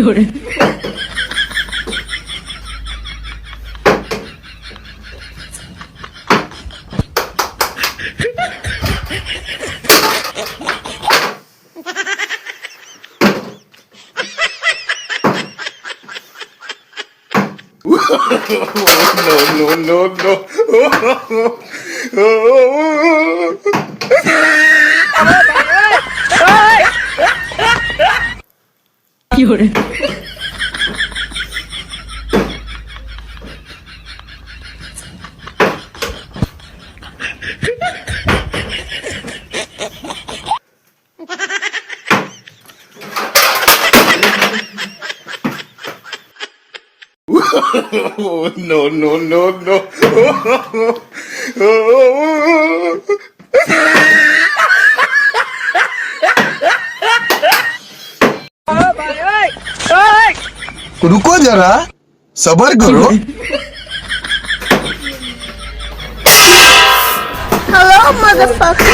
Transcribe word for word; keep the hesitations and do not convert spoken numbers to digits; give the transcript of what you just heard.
No, no, no, no. No, no, no, no. रुको जरा, सबर करो। Hello, motherfucker.